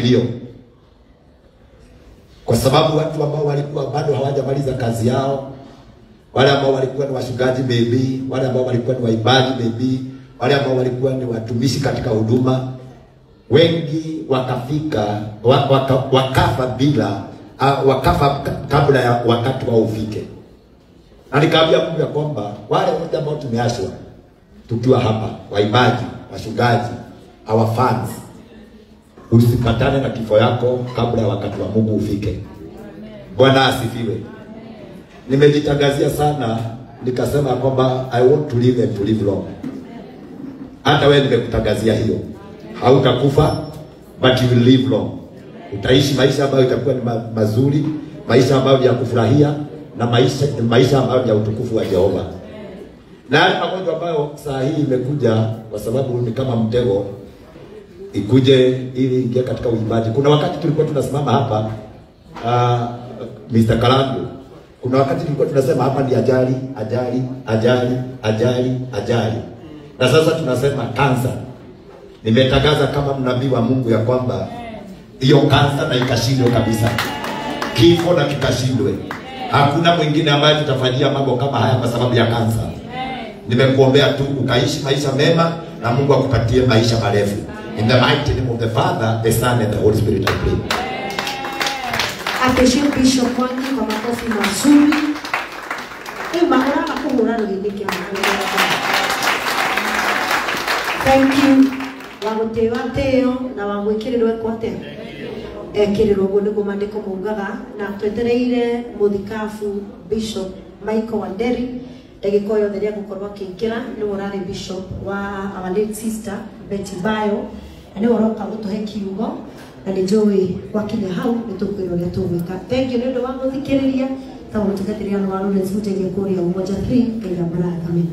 Kilio. Kwa sababu watu ambao walikuwa bado hawajamaliza kazi yao, wale ambao walikuwa ni wachungaji maybe, wale ambao walikuwa ni waimbaji maybe, wale ambao walikuwa ni watumishi katika huduma, wengi wakafika wakafa bila wakafa kabla ya wakati wao ufike. Na nikaambia Mungu ya kwamba wale wote ambao tumeachwa tukiwa hapa, waimbaji, wachungaji, our fans, usipatane na kifo yako kabla ya wakati wa Mungu ufike. Bwana asifiwe. Nimejitangazia sana nikasema kwamba I want to live and to live long. Hata wewe nimekutangazia hiyo. Hautakufa but you will live long. Utaishi maisha ambayo itakuwa ni mazuri, maisha ambayo ya kufurahia na maisha ambayo ni ya utukufu wa Jehova. Na yale magonjwa ambayo saa hii imekuja kwa sababu ni kama mtego ikuje ili ingie katika uimbaji. Kuna wakati tulikuwa tunasimama hapa Mr. Kalandu, kuna wakati tulikuwa tunasema hapa ni ajali, ajali, ajali, ajali, ajali. Na sasa tunasema kansa. Nimetangaza kama mnabii wa Mungu ya kwamba hiyo kansa na ikashindwe kabisa. Kifo na kikashindwe. Hakuna mwingine ambaye tutafanyia mambo kama haya kwa sababu ya kansa. Nimekuombea tu ukaishi maisha mema na Mungu akupatie maisha marefu. In the mighty name of the Father, the Son, and the Holy Spirit, I pray. Appreciate Bishop Mwangi kwa makofi mazuri. Thank you. Wagutĩwa tĩo na wagwĩkĩrĩrwo ekwo atĩa? Ekĩrĩrwo ũguo nĩguo maandĩko maugaga. Na twetereire mũthikabu Bishop Michael Wanderi ndagĩka o yothe rĩagũkorwo akĩingĩra. Nĩwe ũrarĩ Bishop wa our late sister Betty Bayo, na nĩwe ũroka gũtũhe kiugo, na nĩ njũĩ gwakinya hau nĩ tũkwĩrwo ũrĩa tũgwĩka. Thank you nĩ ũndũ wa gũthikĩrĩria. Ta mũtungatĩri wa Lawrence Muteithia kũrĩa Umoja 3 Ngai amũrathime.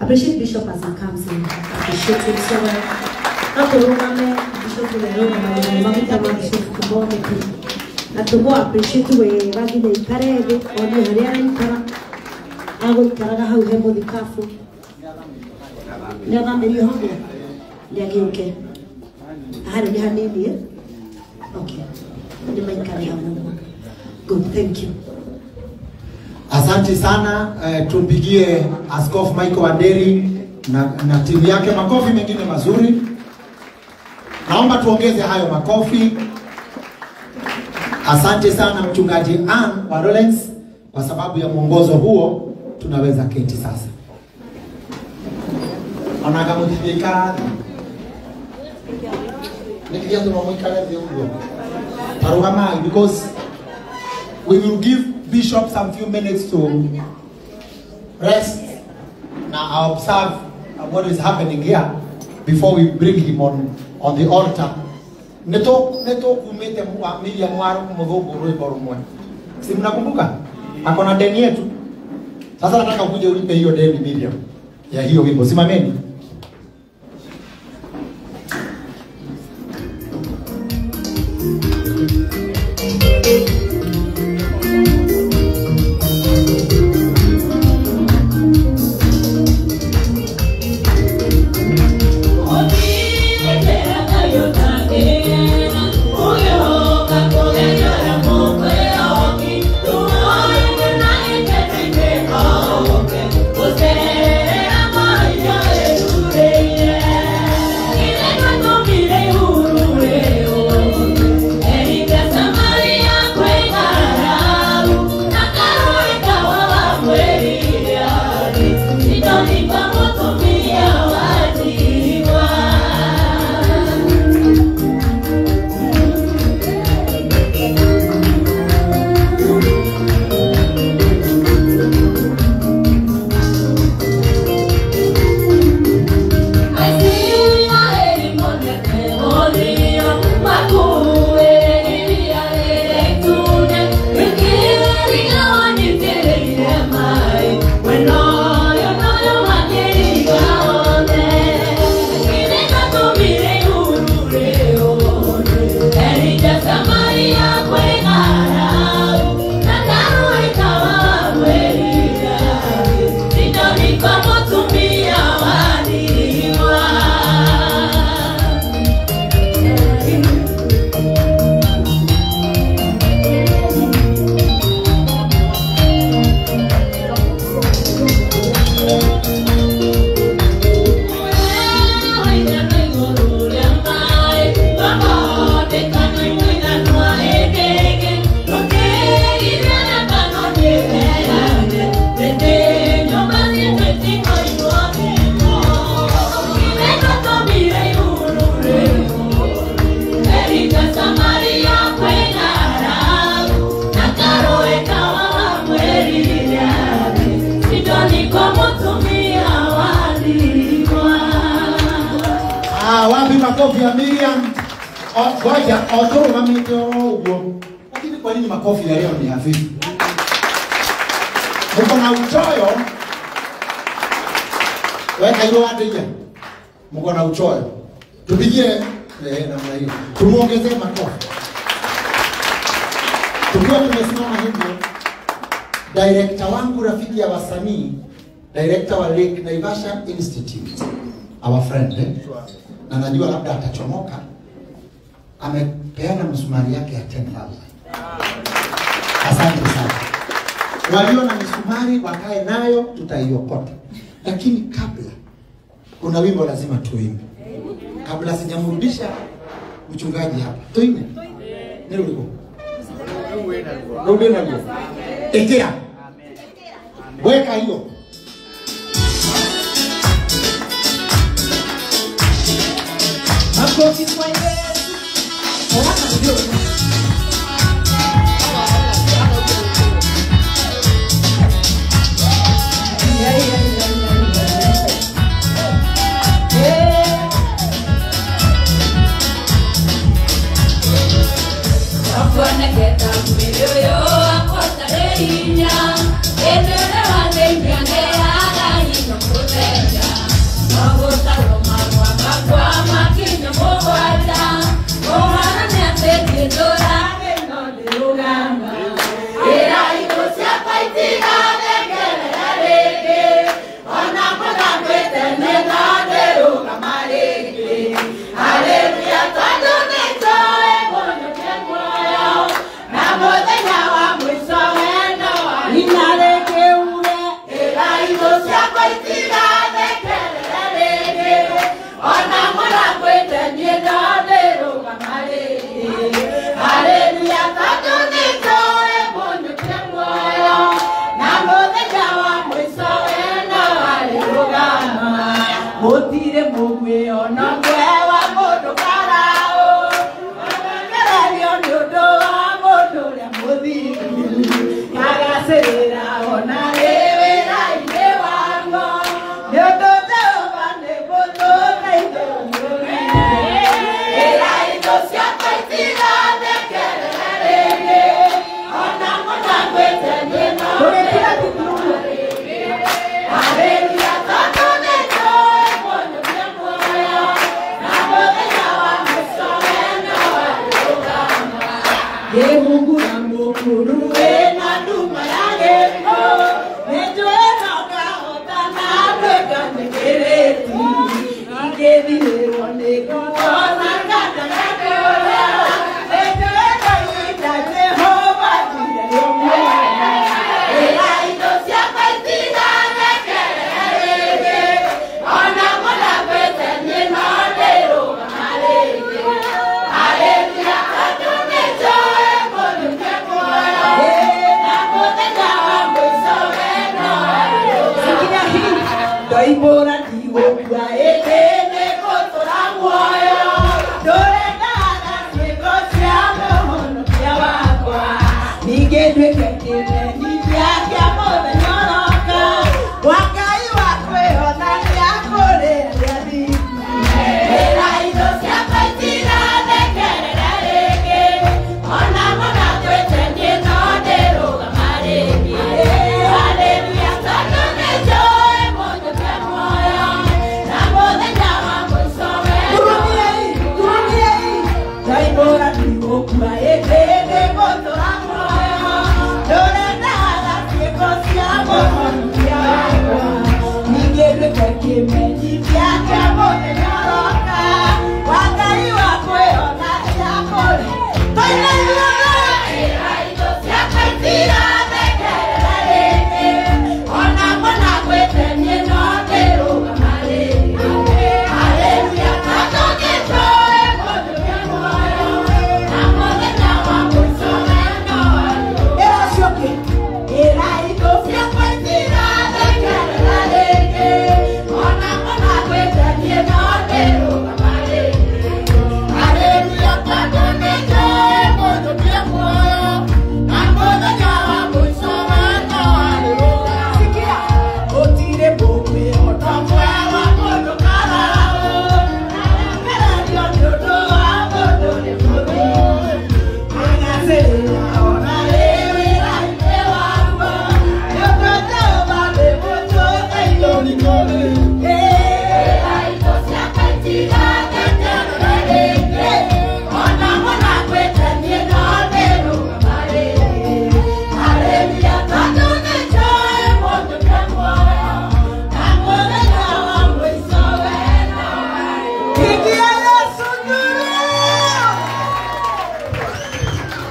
Appreciate Bishop as he comes in. Appreciate him so well. Na tũrũgame Bishop ũrĩa arũgamaga maguta ma Bishop Kũmomeki. Na tũmũ appreciate wega nginya ikare thĩ, onie harĩa araikara. Agũikaraga hau he mũthikabu. Nĩ athamĩrio hamwe? Nĩ agĩũke. Harĩ nĩ hanini, eh? Okay. Nĩ maikare hau ũguo. Good, thank you. Asante sana, tumpigie Askofu Michael Wanderi na timu yake makofi mengine mazuri. Naomba tuongeze hayo makofi. Asante sana mchungaji Ann wa Lawrence kwa sababu ya mwongozo huo tunaweza keti sasa. Ona kama mthikara. Nikilia tunamwikala viungo. Tarugama because we will give Bishop some few minutes to rest. Now observe what is happening here before we bring him on the altar. Neto kumete Miriam Mwaro mudhungu rwimbo rumwe. Si mnakumbuka? Akona deni yetu. Sasa nataka ukuje ulipe hiyo deni Miriam ya hiyo wimbo. Simameni. Yeah. Makofi ya Miriam. Ngoja, oturugamite oro uguo. Lakini kwa nini makofi ya leo ni hafifu? Mko na uchoyo. Weka hiyo hadi. Mko na uchoyo. Tupigie namna hiyo. Tumuongezee makofi. Tukiwa tumesimama hivyo, director wangu rafiki ya wasanii, director wa Lake Naivasha Institute, our friend, na najua labda atachomoka, amepeana msumari yake ya 10,000. Asante sana. Walio na misumari wakae nayo, tutaiokota. Lakini kabla, kuna wimbo lazima tuimbe. Kabla sijamrudisha mchungaji hapa, tuimbe. Nirudi. Rudi na hiyo. Ekea. Weka hiyo. Makofi kwa Yesu.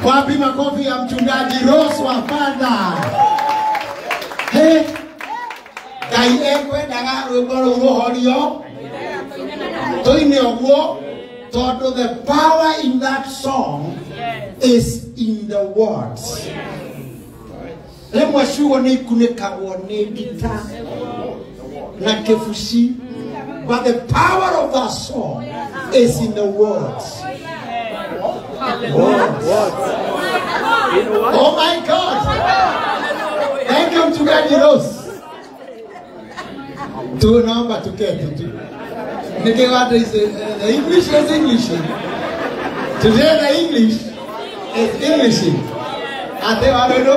Wapi makofi ya mchungaji Rose wa Father? Hey, Ngai ekwendaga rwĩmbo rũu rũhorio tũine ũguo tondũ the power in that song is in the words. Rĩmwe ciugo nĩ ikunĩkagwo nĩ ngita na kĩbuci, but the power of that song is in the words. Words. Oh my God. Thank you, Mchungaji Rose. Tunaomba tuketi tu. Nikiwa the English is English. Today the English is English. Ate wareno.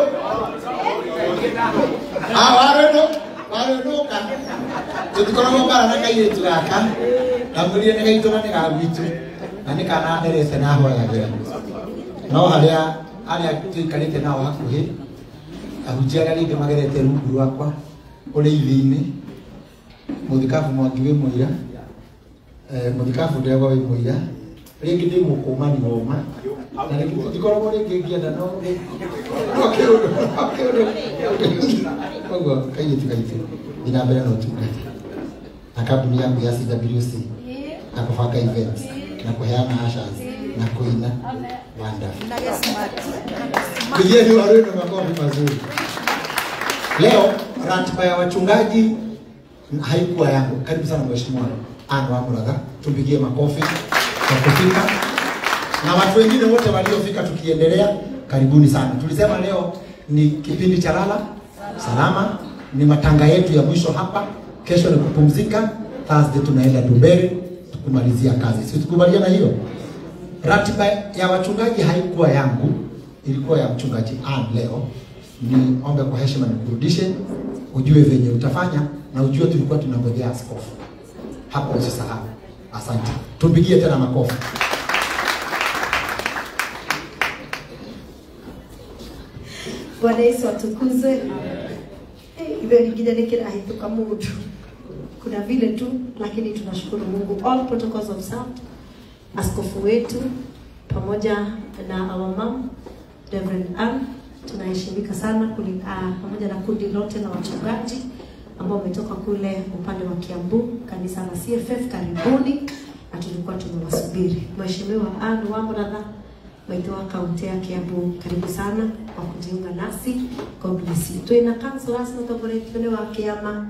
Ah wareno, wareno ka. Tutikoragwo mbara na kairĩtu gaka. Ndamwĩrire nĩ gaitũ na nĩ ga gwitũ. Na nĩ kana nderete na hoyagĩra. No harĩa arĩa tũikarĩte nao hakuhĩ, ahunjia arĩa rĩngĩ magerete rungu rwakwa ũrĩithi-inĩ, mũthikabu Mwangi wĩ mũira, mũthikabu Ndegwa wĩ mũira, rĩngĩ ndĩ mũkũmani woma, na rĩngĩ tũtikoragwo rĩngĩ ngĩenda no kĩũndũ koguo kairĩtu gaitũ thiĩ na mbere na ũtungata na kambuni yaku ya CWC na kũbanga events na kũheana ushers na kuina. Wonderful. Pigieni Wareno makofi mazuri. Leo ratiba ya wachungaji haikuwa yangu. Karibu sana Mheshimiwa Anne Wamuratha, tumpigie makofi kwa kufika. Na watu wengine wote waliofika tukiendelea, karibuni sana. Tulisema leo ni kipindi cha lala salama, ni matanga yetu ya mwisho hapa. Kesho ni kupumzika, Thursday tunaenda Dumberi tukumalizia kazi. Si tukubaliana hiyo? Ratiba ya wachungaji haikuwa yangu, ilikuwa ya mchungaji Ann leo. Niombe kwa heshima nikurudishe, ujue venye utafanya na ujue tulikuwa tunangojea askofu. Hapo usisahau. Asante. Tupigie tena makofi. Bwana Yesu atukuzwe. Ibe nginya nikirahituka mundu. Kuna vile tu, lakini tunashukuru Mungu. All protocols observed. Askofu wetu pamoja na our mom Reverend Ann, tunaheshimika sana pamoja na kundi lote la wachungaji ambao wametoka kule upande wa Kiambu, kanisa la CFF. Karibuni, na tulikuwa tumewasubiri. Mheshimiwa Ann Wamuratha maitu wa kaunti ya Kiambu, karibu sana kwa kujiunga nasi. God bless you. Twina councilors mutongoretio ni wa kiama.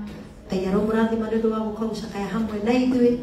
Ngai aromũrathima nĩ ũndũ wa gũka gũcakaya hamwe na ithuĩ.